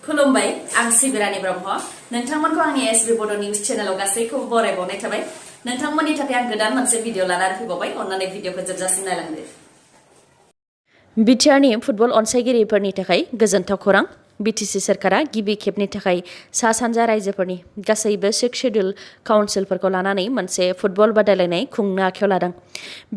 खुलुमबाय आं सिबिरानि ब्रह्म नोंथांमोनखौ आंनि एसबी बड' निउज चेनेलाव गासैखौबो बरायबावनाय थाबाय नोंथांमोननि थाखाय आं गोदान मोनसे भिडिअ लानानै फैबावबाय अन्नानै भिडिअखौ जोबजासिम नायलांदो बिटिआरनि फुटबल अनसायगिरिफोरनि थाखाय गोजोनथाव खौरां बिटिसि सरकारा गिबि खेबनि थाखाय सा सानजा रायजोफोरनि गासैबो 6 शेड्युल काउन्सिलफोरखौ लानानै मोनसे फुटबल बादायलायनाय खुंनो आखायाव लादों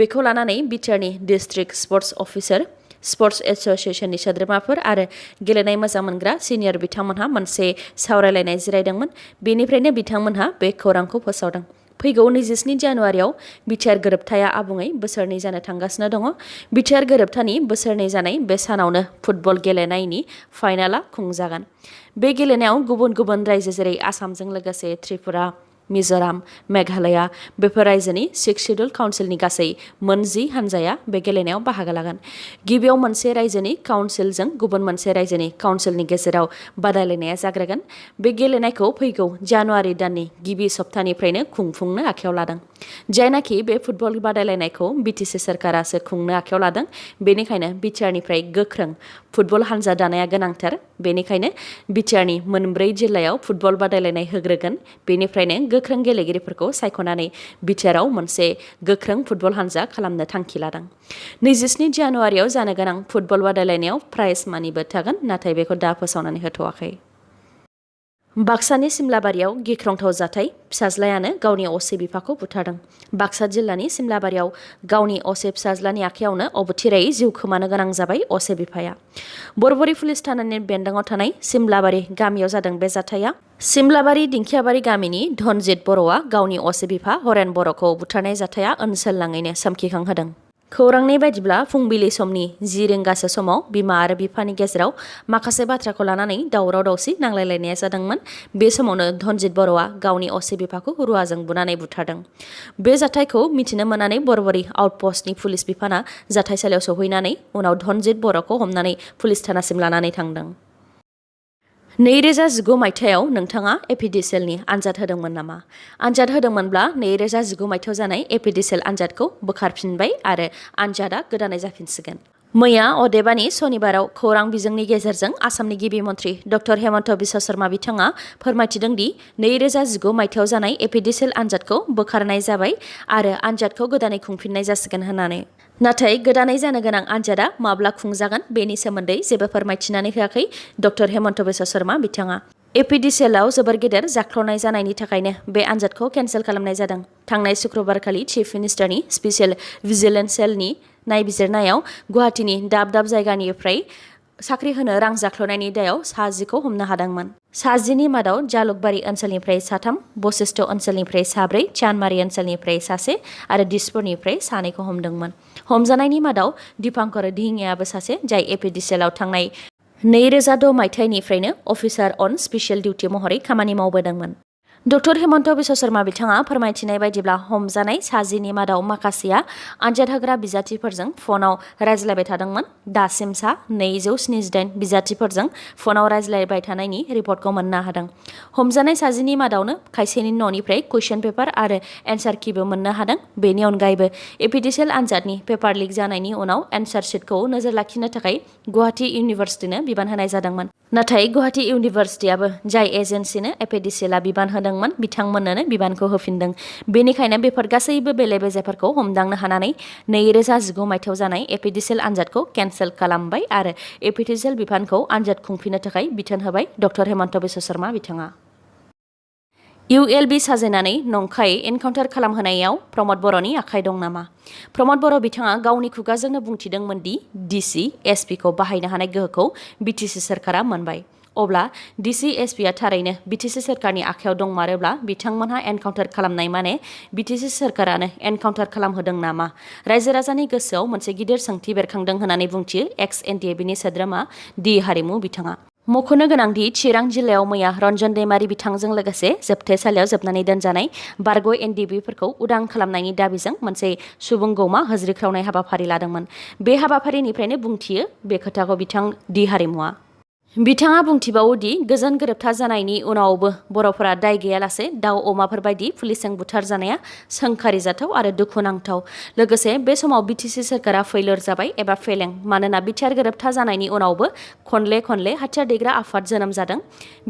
बेखौ लानानै बिटिआरनि डिस्ट्रिक्ट स्पर्ट्स अफिसार स्पर्ट्स एसोसिएशननि सोद्रोमाफोर आरो गेलेनाय मोजां मोनग्रा सिनियर बिथांमोनहा मोनसे सावरायलायनाय जिरायदोंमोन बेनिफ्रायनो बिथांमोनहा बे खौरांखौ फोसावदों फैगौ 27 जानुवारियाव बिटिआर गोरोबथाया आबुङै बोसोरनै जानो थांगासिनो दङ बिटिआर गोरोबथानि बोसोरनै जानाय बे सानावनो फुटबल गेलेनायनि फाइनाला खुंजागोन बे गेलेनायाव गुबुन गुबुन रायजो जेरै आसामजों लोगोसे त्रिपुरा मिजोराम मेघालया बेफोर रायजोनि 6 शेड्युल काउन्सिलनि गासै 10 हानजाया बे गेलेनायाव बाहागो लागोन गिबियाव मोनसे रायजोनि काउन्सिलजों गुबुन मोनसे रायजोनि काउन्सिलनि गेजेराव बादायलायनाया जाग्रोगोन बे गेलेनायखौ फैगौ जानुवारि दाननि गिबि सप्तानिफ्रायनो खुंफुंनो आखायाव लादों जायनाखि बे फुटबल बादायलायनायखौ बिटिसि सरकारासो खुंनो आखायाव लादों बेनिखायनो बिटिआरनिफ्राय गोख्रों फुटबल हानजा दानाया गोनांथार बेनिखायनो बिटिआरनि मोनब्रै जिल्लायाव फुटबल बादायलायनाय होग्रोगोन बेनिफ्रायनो गोख्रों गेलेगिरिफोरखौ सायख'नानै बिटिआरआव मोनसे गोख्रों फुटबल हानजा खालामनो थांखि लादों 27 जानुवारियाव जानो गोनां फुटबल बादायलायनायाव प्राइज मानिबो थागोन नाथाय बेखौ दा फोसावनानै होथ'वाखै बाक्सानि सिमलाबारियाव गिख्रंथाव जाथाय फिसाज्लायानो गावनि असे बिफाखौ बुथारदों बाक्सा जिल्लानि सिमलाबारियाव गावनि असे फिसाज्लानि आखायावनो अबथिरायै जिउ खोमानो गोनां जाबाय असे बिफाया बरबरि पुलिस थानानि बेन्दोंआव थानाय सिमलाबारि गामियाव जादों बे जाथाया सिमलाबारि दिंखियाबारि गामिनि धनजित बर'आ गावनि असे बिफा हरेन बर'खौ बुथारनाय जाथाया ओनसोल नाङैनो सोमखिखांहोदों खौरांनि बायदिब्ला फुंबिलि समनि 10 रिंगासो समाव बिमा आरो बिफानि गेजेराव माखासे बाथ्राखौ लानानै दावराव दावसि नांलायलायनाया जादोंमोन बे समावनो धनजित बर'आ गावनि असे बिफाखौ रुवाजों बुनानै बुथारदों बे जाथायखौ मिथिनो मोननानै बरबरि आउटपस्टनि पुलिस बिफाना जाथायसालियाव सौहैनानै उनाव धनजित बर'खौ हमनानै पुलिस थानासिम लानानै थांदों 2019 मायथाइयाव नोंथाङा एपिडिसिएलनि आनजाद होदोंमोन नामा आनजाद होदोंमोनब्ला 2019 मायथाइयाव जानाय एपिडिसिएल आनजादखौ बोखारफिनबाय आरो आनजादा गोदानै जाफिनसिगोन मैया अदेबानि सनिबाराव खौरां बिजोंनि गेजेरजों आसामनि गिबि मन्थ्रि डक्टर हेमन्त बिश्व शर्मा बिथाङा फोरमायथिदों दि 2019 मायथाइयाव जानाय एपिडिसिएल आनजादखौ बोखारनाय जाबाय आरो आनजादखौ गोदानै खुंफिननाय जासिगोन होननानै नाथाय गोदानै जानो गोनां आनजादा माब्ला खुंजागोन बेनि सोमोन्दै जेबो फोरमायथिनानै होआखै डक्टर हेमन्त बिश्व शर्मा बिथाङा एपिडिसिएलआव जोबोर गेदेर जाख्ल'नाय जानायनि थाखायनो बे आनजादखौ केन्सेल खालामनाय जादों थांनाय शुक्रबारखालि चिफ मिनिस्टारनि स्पेसियेल भिजिलेन्स सेलनि नायबिजिरनायाव गुवाहाटीनि दाब दाब जायगानिफ्राय साख्रि होनो रां जाख्ल'नायनि दायाव 10 हमनो हादोंमोन 10नि मादाव जालुकबारि ओनसोलनिफ्राय 3 बशिष्ठ ओनसोलनिफ्राय 4 चानमारि ओनसोलनिफ्राय 1 आरो दिसपुरनिफ्राय 2 हमदोंमोन हमजानायनि मादाव दीपांकर दिहिङियाबो सासे जाय एपिडिसिएलआव थांनाय 2006 मायथाइनिफ्रायनो अफिसार अन स्पेसियेल डिउटि महरै खामानि मावबोदोंमोन डक्टर हेमन्त बिश्व शर्मा बिथाङा फोरमायथिनाय बायदिब्ला हमजानाय 10नि मादाव माखासेया आनजाद होग्रा बिजाथिफोरजों फनाव रायज्लायबाय थादोंमोन दासिमसा 278 बिजाथिफोरजों फनाव रायज्लायबाय थानायनि रिपर्टखौ मोननो हादों हमजानाय 10नि मादावनो खायसेनि न'निफ्राय कुइसन पेपार आरो एन्सार किबो मोननो हादों बेनि अनगायैबो एपिडिसिएल आनजादनि पेपार लिक जानायनि उनाव एन्सार शीटखौ नोजोर लाखिनो थाखाय गुवाहाटी इउनिभार्सिटिनो बिबान होनाय जादोंमोन नाथाय गुवाहाटी इउनिभार्सिटियाबो जाय एजेन्सिनो एपिडिसिएलआ बिबान होदोंमोन बिथांमोननो बिबानखौ होफिनदों बेनिखायनो बेफोर गासैबो बेले बेजेफोरखौ हमदांनो हानानै 2019 मायथाइयाव जानाय एपिडिसिएल आनजादखौ केन्सेल खालामबाय आरो एपिडिसिएल बिबानखौ आनजाद खुंफिननो थाखाय बिथोन होबाय डक्टर हेमन्त बिश्व शर्मा बिथाङा ULB साजायनानै नंखाय एनकाउन्टार खालामहोनायाव प्रमद बर'नि आखाइ दं नामा प्रमद बर' बिथाङा गावनि खुगाजोंनो बुंथिदोंमोन दि DC SP खौ बाहायनो हानाय गोहोखौ बिटिसि सरकारा मोनबाय अब्ला DC SPआ थारैनो बिटिसि सरकारनि आखायाव दंमारोब्ला बिथांमोनहा एनकाउन्टार खालामनाय माने बिटिसि सरकारानो एनकाउन्टार खालामहोदों नामा रायजो राजानि गोसोआव मोनसे गिदिर सोंथि बेरखांदों होननानै बुंथियो एक्स NDABनि सोद्रोमा दि हारिमु बिथाङा मख'नो गोनांदि चिरां जिल्लायाव मैया रन्जन दैमारि बिथांजों लोगोसे जोबथेसालियाव जोबनानै दोनजानाय बारग' NDABफोरखौ उदां खालामनायनि दाबिजों मोनसे सुबुं गौमा होज्रिख्रावनाय हाबाफारि लादोंमोन बे हाबाफारिनिफ्रायनो बुंथियो बे खोथाखौ बिथां दि हारिमुआ बिथाङा बुंथिबावो दि गोजोन गोरोबथा जानायनि उनावबो बर'फोरा दाय गैयालासे दाउ अमाफोर बायदि पुलिसजों बुथारजानाया सोंखारिजाथाव आरो दुखुनांथाव। लोगोसे बे समाव बिटिसि सोरखारा फैलोर जाबाय एबा फेलें, मानोना बिटिआर गोरोबथा जानायनि उनावबो खनले खनले हाथियार दैग्रा आफाद जोनोम जादों।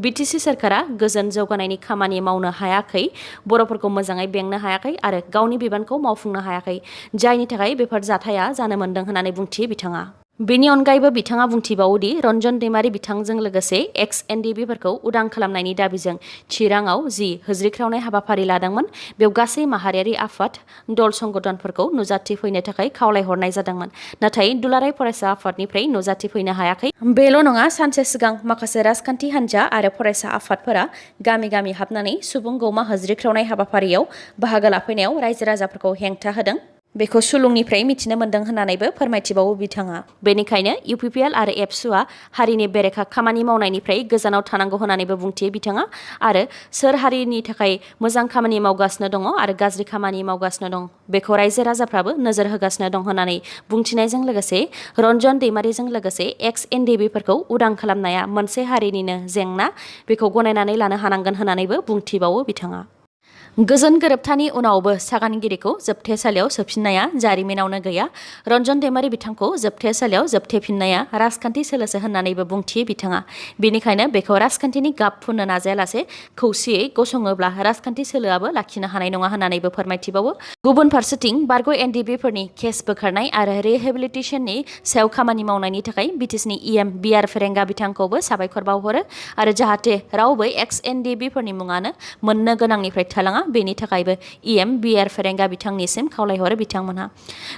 बिटिसि सोरखारा गोजोन जौगानायनि खामानि मावनो हायाखै, बर'फोरखौ मोजाङै बेंनो हायाखै आरो गावनि बिबानखौ मावफुंनो हायाखै, जायनि थाखाय बेफोर जाथाया जानो मोन्दों होननानै बुंथियो बिथाङा। बेनि अनगायैबो बिथाङा बुंथिबावोदि रन्जन दैमारि बिथांजों लोगोसे एक्स-एनडिबिफोरखौ उदां खालामनायनि दाबिजों चिराङाव जि होज्रिख्रावनाय हाबाफारि लादोंमोन, बेयाव गासै माहारियारि आफाद, दल संगठनफोरखौ नुजाथिफैनो थाखाय खावलायहरनाय जादोंमोन। नाथाय दुलाराय फरायसा आफादनिफ्राय नुजाथिफैनो हायाखै। बेल' नङा, सानसे सिगां माखासे राजखान्थि हान्जा आरो फरायसा आफादफोरा गामि गामि हाबनानै सुबुं गौमा होज्रिख्रावनाय हाबाफारियाव बाहागो लाफैनायाव रायजो राजाफोरखौ हेंथा होदों। बेखौ सुलुंनिफ्राय मिथिनो मोन्दों होननानैबो फोरमायथिबावो बिथाङा। बेनिखायनो इउपिपिएल आरो एबसुआ हारिनि बेरेखा खामानि मावनायनिफ्राय गोजानाव थानांगौ होननानैबो बुंथियो बिथाङा। आरो सोर हारिनि थाखाय मोजां खामानि मावगासिनो दङ आरो गाज्रि खामानि मावगासिनो दं, बेखौ रायजो राजाफ्राबो नोजोर होगासिनो दं होननानै बुंथिनायजों लोगोसे रन्जन दैमारिजों लोगोसे एक्स-एनडिबिफोरखौ उदां खालामनाया मोनसे हारिनिनो जेंना, बेखौ गनायनानै लानो हानांगोन होननानैबो बुंथिबावो बिथाङा। गोजोन गोरोबथानि उनावबो सागानगिरिखौ जोबथेसालियाव सोफिननाया जारिमिनावनो गैया। रन्जन दैमारि बिथांखौ जोबथेसालियाव जोबथेफिननाया राजखान्थि सोलोसो होननानैबो बुंथियो बिथाङा। बेनिखायनो बेखौ राजखान्थिनि गाब फुननो नाजायालासे खौसेयै गसङोब्ला राजखान्थि सोलोआबो लाखिनो हानाय नङा होननानैबो फोरमायथिबावो। गुबुन फारसेथिं बारग' एनडिबिफोरनि केस बोखारनाय आरो रिहेबिलिटेसननि सायाव खामानि मावनायनि थाखाय बिटिसिनि इएम बिआर फेरेंगा बिथांखौबो साबायखर बावहरो आरो जाहाथे रावबो एक्स-एनडिबिफोरनि मुङानो मोननो गोनांनिफ्राय थालाङा, बेनि थाखायबो इएम बिआर फेरेंगा बिथांनिसिम खावलायहरो बिथांमोनहा।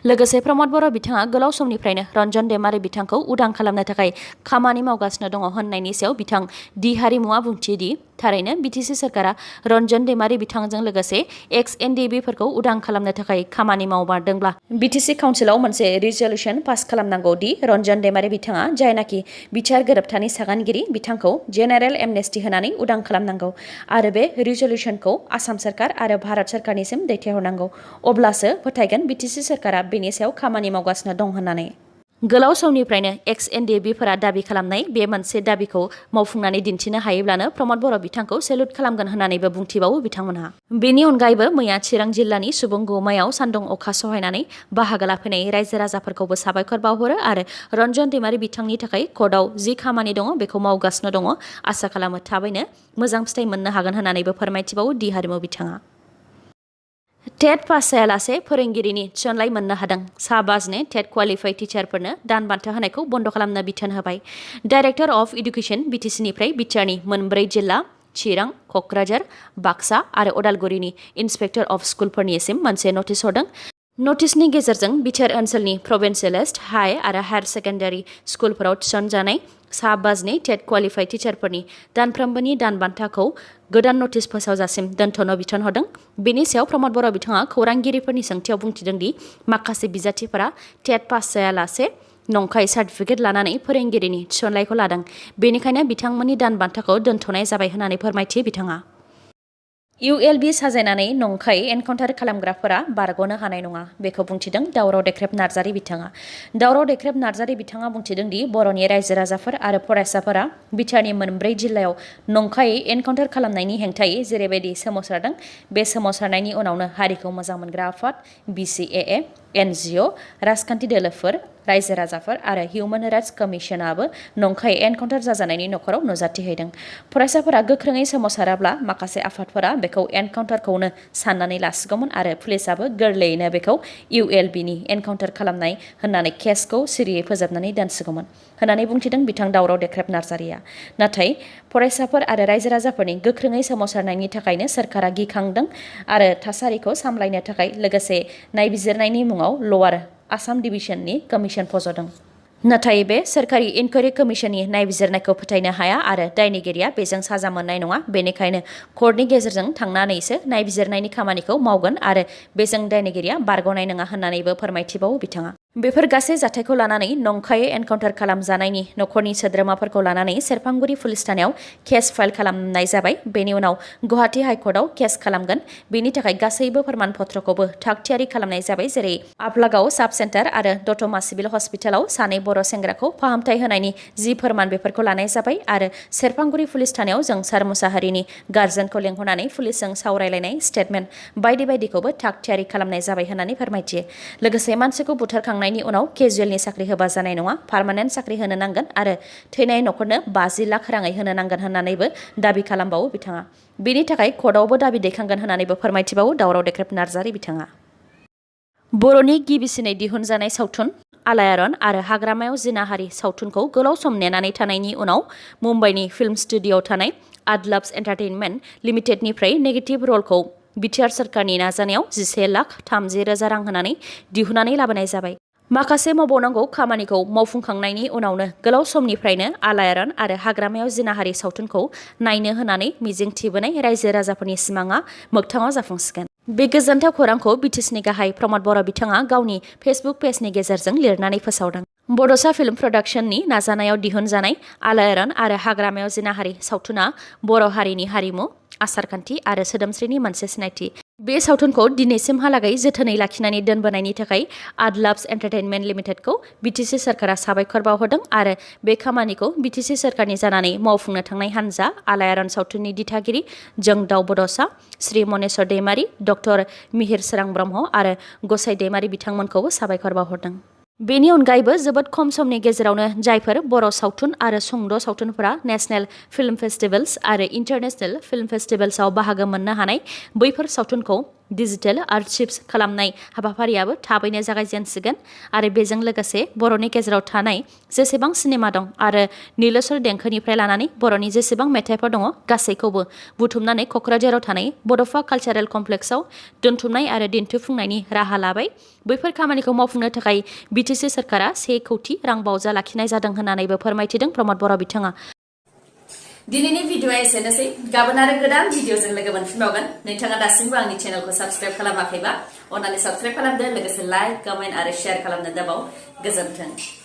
लोगोसे प्रमद बर' बिथाङा गोलाव समनिफ्रायनो रन्जन दैमारि बिथांखौ उदां खालामनो थाखाय खामानि मावगासिनो दङ होननायनि सायाव बिथां दि हारिमुआ बुंथियोदि थारैनो बिटिसि सोरखारा रन्जन दैमारि बिथांजों लोगोसे एक्स-एनडिबिफोरखौ उदां खालामनो थाखाय खामानि मावमारदोंब्ला बिटिसि काउन्सिलाव मोनसे रिजलिउसन पास खालामनांगौ दि रन्जन दैमारि बिथाङा, जायनाखि बिटिआर गोरोबथानि सागानगिरि, बिथांखौ जेनेरेल एमनेस्टि होनानै उदां खालामनांगौ आरो बे रिजलिउसनखौ आसाम सोरखार आरो भारत सोरखारनिसिम दैथायहरनांगौ। अब्लासो फोथायगोन बिटिसि सोरखारा बेनि सायाव खामानि मावगासिनो दं होननानै। गोलाव समनिफ्रायनो एक्स-एनडिबिफोरा दाबि खालामनाय बे मोनसे दाबिखौ मावफुंनानै दिन्थिनो हायोब्लानो प्रमद बर' बिथांखौ सेलुट खालामगोन होननानैबो बुंथिबावो बिथांमोनहा। बेनि अनगायैबो मैया चिरां जिल्लानि सुबुं गौमायाव सान्दुं अखा सहायनानै बाहागो लाफैनाय रायजो राजाफोरखौबो साबायखर बावहरो आरो रन्जन दैमारि बिथांनि थाखाय कर्टआव जि खामानि दङ बेखौ मावगासिनो दङ, आसा खालामो थाबैनो मोजां फिथाइ मोननो हागोन होननानैबो फोरमायथिबावो दि हारिमु बिथाङा। टेट पास जायालासे फोरोंगिरिनि थिसनलाइ मोननो हादों। सा 5 टेट क्वालिफाइड टिचारफोरनो दान बान्था होनायखौ बन्द खालामनो बिथोन होबाय। डाइरेक्टर अफ इडुकेसन बिटिसिनिफ्राय बिटिआरनि मोनब्रै जिल्ला चिरां, क'क्राझार, बाक्सा आरो उदालगुरिनि इन्सपेक्टर अफ स्कुलफोरनिसिम मोनसे नटिस हरदों। नटिसनि गेजेरजों बिटिआर ओनसोलनि प्रभिन्सियेलाइज्ड हाइ आरो हायार सेकेन्डारि स्कुलफोराव थिसनजानाय सा 5 टेट क्वालिफाइड टिचारफोरनि दानफ्रोमबोनि दान बान्थाखौ गोदान नटिस फोसावजासिम दोनथ'नो बिथोन हरदों। बेनि सायाव प्रमद बर' बिथाङा खौरांगिरिफोरनि सोंथियाव बुंथिदों दि माखासे बिजाथिफोरा टेट पास जायालासे नंखाय सार्टिफिकेट लानानै फोरोंगिरिनि थिसनलाइखौ लादों, बेनिखायनो बिथांमोननि दान बान्थाखौ दोनथ'नाय जाबाय होननानै फोरमायथियो बिथाङा। इउएलबि साजायनानै नंखाय एनकाउन्टार खालामग्राफोरा बारग'नो हानाय नङा, बेखौ बुंथिदों दावराव देख्रेब नार्जारि बिथाङा। दावराव देख्रेब नार्जारि बिथाङा बुंथिदों दि बर'नि रायजो राजाफोर आरो फरायसाफोरा बिटिआरनि मोनब्रै जिल्लायाव नंखायै एनकाउन्टार खालामनायनि हेंथायै जेरैबायदि सोमावसारदों, बे सोमावसारनायनि उनावनो हारिखौ मोजां मोनग्रा आफाद, बिसिएए, एनजिअ, राजखान्थि दोलोफोर, रायजो राजाफोर आरो हिउमेन राइट्स कमिसनाबो नंखाय एनकाउन्टार जाजानायनि नखराव नुजाथिहैदों। फरायसाफोरा गोख्रोङै सोमावसाराब्ला माखासे आफादफोरा बेखौ एनकाउन्टारखौनो साननानै लासिगौमोन आरो पुलिसाबो गोरलैयैनो बेखौ इउएलबिनि एनकाउन्टार खालामनाय होननानै केसखौ सिरियै फोजोबनानै दोनसिगौमोन होननानै बुंथिदों बिथां दावराव देख्रेब नार्जारिया। नाथाय फरायसाफोर आरो रायजो राजाफोरनि गोख्रोङै सोमावसारनायनि थाखायनो सोरखारा गिखांदों आरो थासारिखौ सामलायनो थाखाय लोगोसे नायबिजिरनायनि मुङाव लवार आसाम डिभिजननि कमिसन फज'दों। नाथाय बे सोरखारि इनकुवेरि कमिसननि नायबिजिरनायखौ फोथायनो हाया आरो दायनिगिरिया बेजों साजा मोननाय नङा, बेनिखायनो कर्टनि गेजेरजों थांनानैसो नायबिजिरनायनि खामानिखौ मावगोन आरो बेजों दायनिगिरिया बारग'नाय नङा होननानैबो फोरमायथिबावो बिथाङा। बेफोर गासै जाथायखौ लानानै नंखायै एनकाउन्टार खालामजानायनि नखरनि सोद्रोमाफोरखौ लानानै सेरफांगुरि पुलिस थानायाव केस फाइल खालामनाय जाबाय। बेनि उनाव गुवाहाटी हाइकर्टआव केस खालामगोन। बेनि थाखाय गासैबो फोरमानपत्रखौबो थाग-थियारि खालामनाय जाबाय। जेरै आफलागाव साब सेन्टार आरो दतमा सिभिल हस्पिटालाव सानै बर' सेंग्राखौ फाहामथाय होनायनि जि फोरमान बेफोरखौ लानाय जाबाय आरो सेरफांगुरि पुलिस थानायाव जोंसार मुसाहारिनि गार्जेनखौ लेंहरनानै पुलिसजों सावरायलायनाय स्टेटमेन्ट बायदि बायदिखौबो थाग-थियारि खालामनाय जाबाय होननानै फोरमायथियो। लोगोसे मानसिखौ बुथारखांनायनि उनाव केजुवेलनि साख्रि होबा जानाय नङा, पार्मानेन्ट साख्रि होनो नांगोन आरो थैनाय नखरनो 50 लाख राङै होनो नांगोन होननानैबो दाबि खालामबावो बिथाङा। बेनि थाखाय कर्टआवबो दाबि दैखांगोन होननानैबो फोरमायथिबावो दावराव देख्रेब नार्जारि बिथाङा। बर'नि गिबिसिनै दिहुनजानाय सावथुन आलायारन आरो हाग्रामायाव जिनाहारि सावथुनखौ गोलाव सम नेनानै थानायनि उनाव मुम्बाइनि फिल्म स्टुडिअ'आव थानाय आदलाब्स एन्टारटेइनमेन्ट लिमिटेडनिफ्राय नेगेटिभ रलखौ बिटिआर सोरखारनि नाजानायाव 11,30,000 रां होनानै दिहुननानै लाबोनाय जाबाय। माखासे मावबावनांगौ खामानिखौ मावफुंखांनायनि उनावनो गोलाव समनिफ्रायनो आलायारन आरो हाग्रामायाव जिनाहारि सावथुनखौ नायनो होनानै मिजिंथिबोनाय रायजो राजाफोरनि सिमाङा मोगथाङाव जाफुंसिगोन। बे गोजोनथाव खौरांखौ बिटिसिनि गाहाय प्रमद बर' बिथाङा गावनि फेसबुक पेजनि गेजेरजों लिरनानै फोसावदों। बड'सा फिल्म प्रडाक्शननि नाजानायाव दिहुनजानाय आलायारन आरो हाग्रामायाव जिनाहारि सावथुना बर' हारिनि हारिमु, आसारखान्थि आरो सोदोमस्रिनि मोनसे सिनायथि। बे सावथुनखौ दिनैसिमहालागै जोथोनै लाखिनानै दोनबोनायनि थाखाय आदलाब्स एन्टारटेइनमेन्ट लिमिटेडखौ बिटिसि सोरखारा साबायखर बावहरदों आरो बे खामानिखौ बिटिसि सोरखारनि जानानै मावफुंनो थांनाय हान्जा आलायारन सावथुननि दिथागिरि जोंदाव बड'सा, श्री मनेस्वर दैमारी, डक्टर मिहिर सोरां ब्रह्म आरो गसाइ दैमारी बिथांमोनखौबो साबायखर बावहरदों। बेनि अनगायैबो जोबोद खम समनि गेजेरावनो जायफोर बर' सावथुन आरो सुंद' सावथुनफोरा नेशनेल फिल्म फेस्टिभेल्स आरो इन्टारनेशनेल फिल्म फेस्टिभेल्सआव बाहागो मोननो हानाय, बैफोर सावथुनखौ डिजिटेल आर्चिभ्स खालामनाय हाबाफारियाबो थाबैनो जागायजेनसिगोन आरो बेजों लोगोसे बर'नि गेजेराव थानाय जेसेबां सिनेमा दं आरो नीलेश्वर देंखोनिफ्राय लानानै बर'नि जेसेबां मेथाइफोर दङ गासैखौबो बुथुमनानै क'क्राझाराव थानाय बड'फा कालचारेल कमप्लेक्सआव दोनथुमनाय आरो दिन्थिफुंनायनि राहा लाबाय। बैफोर खामानिखौ मावफुंनो थाखाय बिटिसि सोरखारा 1 कौटि रां बावजा लाखिनाय जादों होननानैबो फोरमायथिदों प्रमद बर' बिथाङा। दिनैनि भिडिअ'आ एसेनोसै। गाबोन आरो गोदान भिडिअ'जों लोगो मोनफिनबावगोन। नोंथाङा दासिमबो आंनि चेनेलखौ साबस्क्राइब खालामाखैबा अन्नानै साबस्क्राइब खालामदो, लोगोसे लाइक, कमेन्ट आरो शेयार खालामनो दाबाव। गोजोन्थों।